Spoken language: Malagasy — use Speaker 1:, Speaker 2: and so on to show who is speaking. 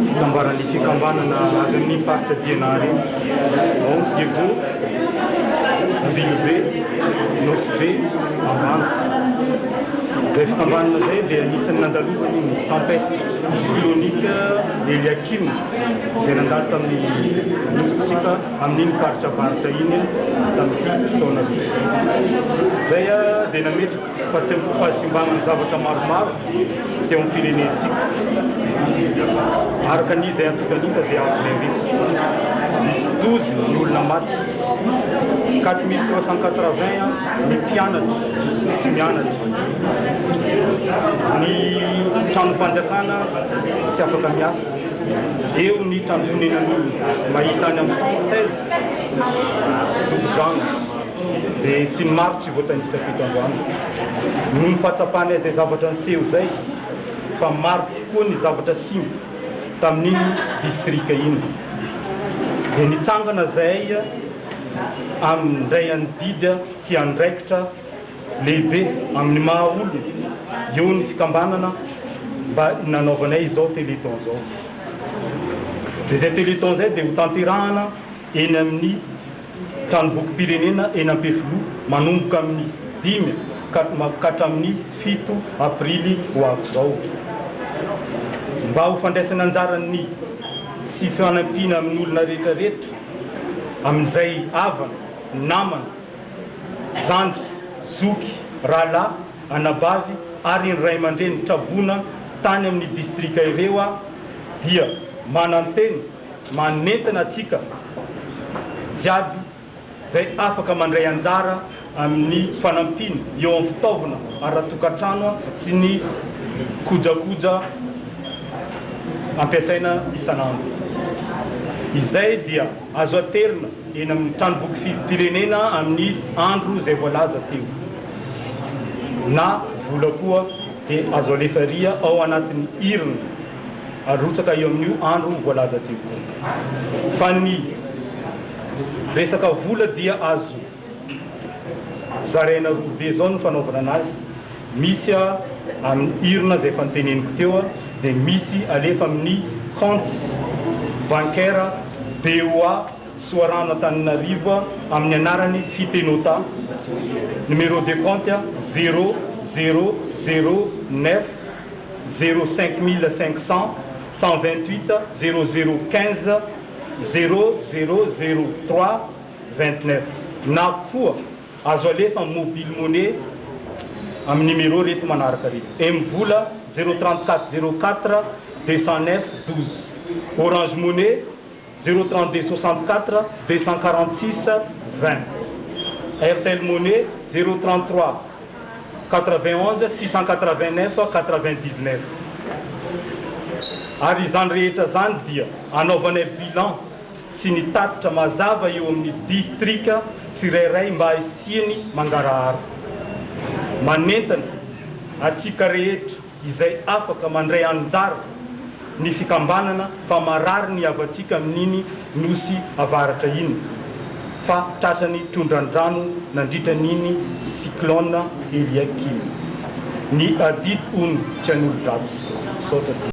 Speaker 1: Fitambaran'ny fikambanana avy amin'ny faritra Diana iny ao Diego, Ambilobe, Nosy Be, Ambanja. Izay fikambanana izay dia anisan'ny nandalovany ny tempête cyclonique Eliakim izay nandalo tamin'ny nosintsika amin'iny faritra avaratra iny tamin'ity taona ity. Izay dia nametraka fahasimbana ny zavatra maromaro teo amin'ny firenentsika. Araka ny izay antontan'isa dia azonay reto. Misy 12 ny olona maty, 4380 ny mpianatra tsy mianatra, ny tranom-panjakana tsy afaka miasa, eo ny trano fonenan'olona mahita any amin'ny 116 dobo-drano. Dia sy ny maro tsy voatanisa teto androany. Noho ny fahatsapanay izay zavatra niseho izay fa maro tokoa ny zavatra simba tamin'iny distrika iny dia nitsangana izahay amindray andidy sy andraikitra lehibe amin'ny maha olona eo ny fikambanana mba nanaovanay izao téléthon izao. Dia izay téléthon izay dia ho tanterahana eny amin'ny Tranombokim-pirenena eny Ampefiloha manomboka amin'ny 5 ka hatramin'ny 7 aprily ho avy izao. Mba ho fandraisana anjaran'ny sy fanampiana amin'ny olona rehetra rehetra amin'izay havana, namana, zandry, zoky, rahalahy, anabavy ary ny ray aman-dreny traboina tany amin'ny distrika ireo aho dia manantena Manentana antsika jiaby izay afaka mandray anjara amin'ny fanampiana eo amin'ny fitaovana ara-tokantrano sy ny kojakoja ampiasaina isan'andro. Izay dia azo aterina eny amin'ny tranombokim-pirenena amin'ny andro izay voalaza teo. Na vola koa dia azo alefa ery ao anatin'ny irina. Arotsaka eo amin'io andro voalaza teo io. Fa ny resaka vola dia azo zaraina roa be zao ny fanaovana anazy, misy amin'ny urne izay efa noteneniko teo dia misy alefa amin'ny compte bancaire BOA Soarano Antananarivo amin'ny anaran'i Fitenota, numéro de compte zéro zéro zéro neuf zéro 5500 128 00 15 00 03 29 na koa azo alefa mobile money amin'ny numéro reto manaraka reto, MVola 034 04 209 12, Orange Money 032 64 246 20, Airtel Money 033 91 689 99. Ary izany rehetra izany dia anaovanay bilan sy ny tatitra mazava eo amin'ny distrika tsirairay mba hisiany mangarahara. Manentana atsika rehetra izay afaka mandray anjara ny fikambanana fa marary ny havantsika amin'iny nosy avaratra iny fa tratran'ny tondran-drano nandritra an'iny cyclone Eliakim. Ny adidy hono tsy an'olo-dratsy. Misaotra tompoko.